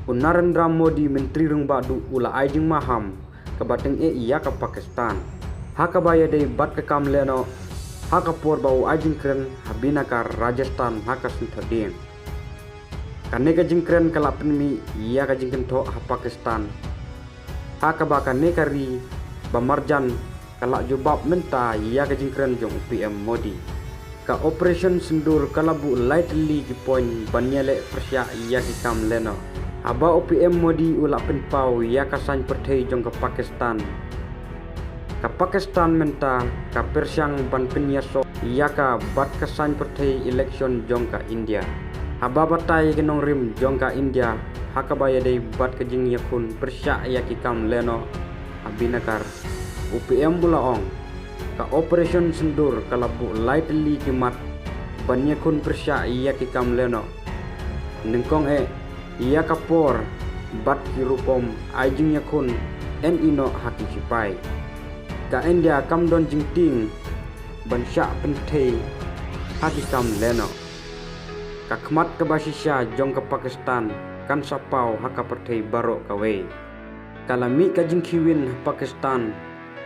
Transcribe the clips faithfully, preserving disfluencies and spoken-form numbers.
U Narendra Modi, Myntri Rangbah Duh, u la ai jingmaham kaba tyngeh ïa ka Pakistan ha kaba ïadei bad ka kam lehnoh ha ka por ba u ai jingkren ha Binakar, Rajasthan ha ka sngi Thohdieng. Kane ka jingkren ka la pynmih ïa ka jingkynthoh ha Pakistan ha kaba kane ka ri ba marjan ka la jubab mynta ïa ka jingkren jong u P M Modi. Ka Operation Sindoor ka la buh lai tylli ki point ban ïaleh pyrshah ïa ki kam lehnoh. Haba u P M Modi u la pynpaw ïa ka saiñ pyrthei jong ka Pakistan, ka Pakistan mynta ka pyrshang ban pynïasoh ïa ka bad ka saiñ pyrthei election jong ka India. Haba batai ïa ki nongrim jong ka India ha kaba ïadei bad ka jingïakhun pyrshah ïa ki kam lehnoh ha Binakar, u P M u la ong, ka Operation Sindoor ka la buh lai tylli ki mat ban ïakhun pyrshah ïa ki kam lehnoh. Nyngkong eh, ïa ka por bad ki rukom ai jingïakhun yn ïehnoh ha ki sipai. Ka India kam don jingtieng ban shah pynthei ha ki kam lehnoh. Ka khmat kaba shisha jong ka Pakistan kan sa paw ha ka pyrthei baroh kawei. Ka la mih ka jingkhie win ha Pakistan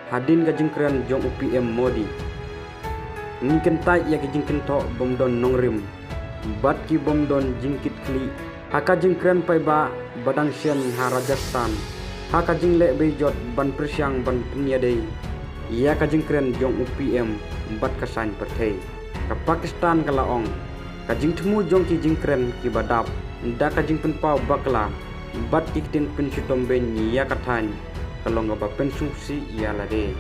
hadien ka jingkren jong u P M Modi. Ngi kyntait ïa ki jingkynthoh bym don nongrim bad ki bym don jingkitkhlieh ha ka jingkren paidbah ba dang shen ha Rajasthan ha ka jingleh beiñ jot ban pyrshang ban pynïadei ïa ka jingkren jong u P M bad ka saiñ pyrthei. Ka Pakistan ka la ong, ka jingthmu jong ki jingkren kiba dap da ka jingpynpaw bakla bad ki ktien pynshitom beiñ ïa ka thaiñ ka long kaba pynsngewsih ïa lade.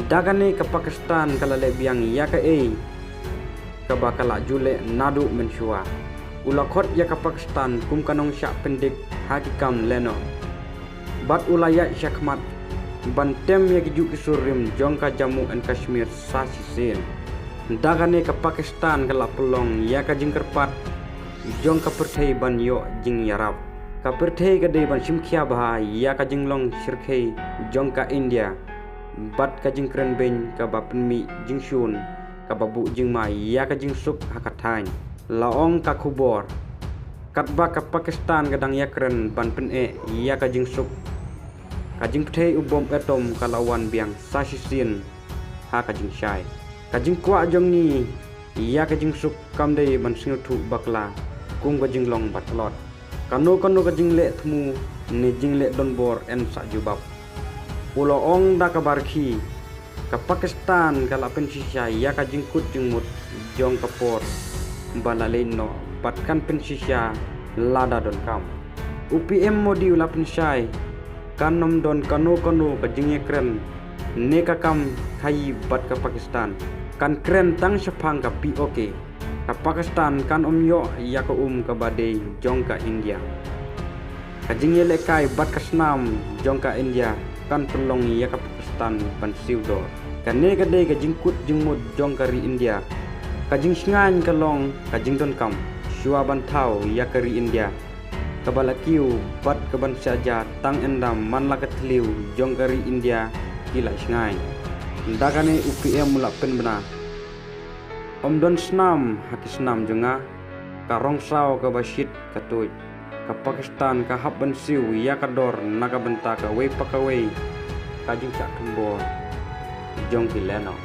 Da kane ka Pakistan ka la leh biang ïa kaei kaba ka la ju leh naduh mynshuwa. U la khot ïa ka Pakistan kum ka nongshah pyndik ha ki kam lehnoh bad u la ïaid shakhmat ban tem ïa ki juh ki sur rim jong ka Jammu and Kashmir sa shisien. Da kane ka Pakistan ka la pynlong ïa ka jingkyrpad jong ka pyrthei ban ïoh jingïarap. Ka pyrthei ka dei ban shim khia bha ïa ka jinglong shyrkhei jong ka India bad ka jingkren beiñ kaba pynmih jingshun kaba buh jingma ïa ka jingsuk ha ka thaiñ, la ong ka khubor. Katba ka Pakistan ka dang ïakren ban pyneh ïa ka jingsuk, ka jingpynthei u bom atom ka la wan biang sa shisien ha ka jingshai. Ka jingkwah jong ngi ïa ka jingsuk kam dei ban sngewthuh bakla kum ka jinglong ba tlot. Kano kano ka jingleh thmu ne jingleh donbor yn sa jubab, u la ong da kaba rkhie. Ka Pakistan ka la pynshisha ïa ka jingkut jingmut jong ka por ba la leit noh bad kan pynshisha lada donkam. U P M Modi u la pynshai, kan ym don kano kano ka jingïakren ne ka kam khaïi bad ka Pakistan. Kan kren tang shaphang ka P O K. Ka Pakistan kan ym ïoh ïa ka um kaba dei jong ka India. Ka jingïalehkai bad ka snam jong ka India kan pynlong ïa ka Pakistan ban siew dor. Kane ka dei ka jingkut jingmut jong ka ri India. Ka jingshngaiñ ka long ka jingdonkam. Shuwa ban thaw ïa ka ri India kaba la kiew bad kaban sah ja tang ynda man la ka thliew jong ka ri India ki la shngaiñ. Da kane u P M u la pynbna, ym don snam ha ki snam jong nga, ka rong saw kaba shit ka tuid. Ka Pakistan ka hap ban siew ïa ka dor na ka bynta kawei pa kawei ka jingshah thombor jong ki lehnoh.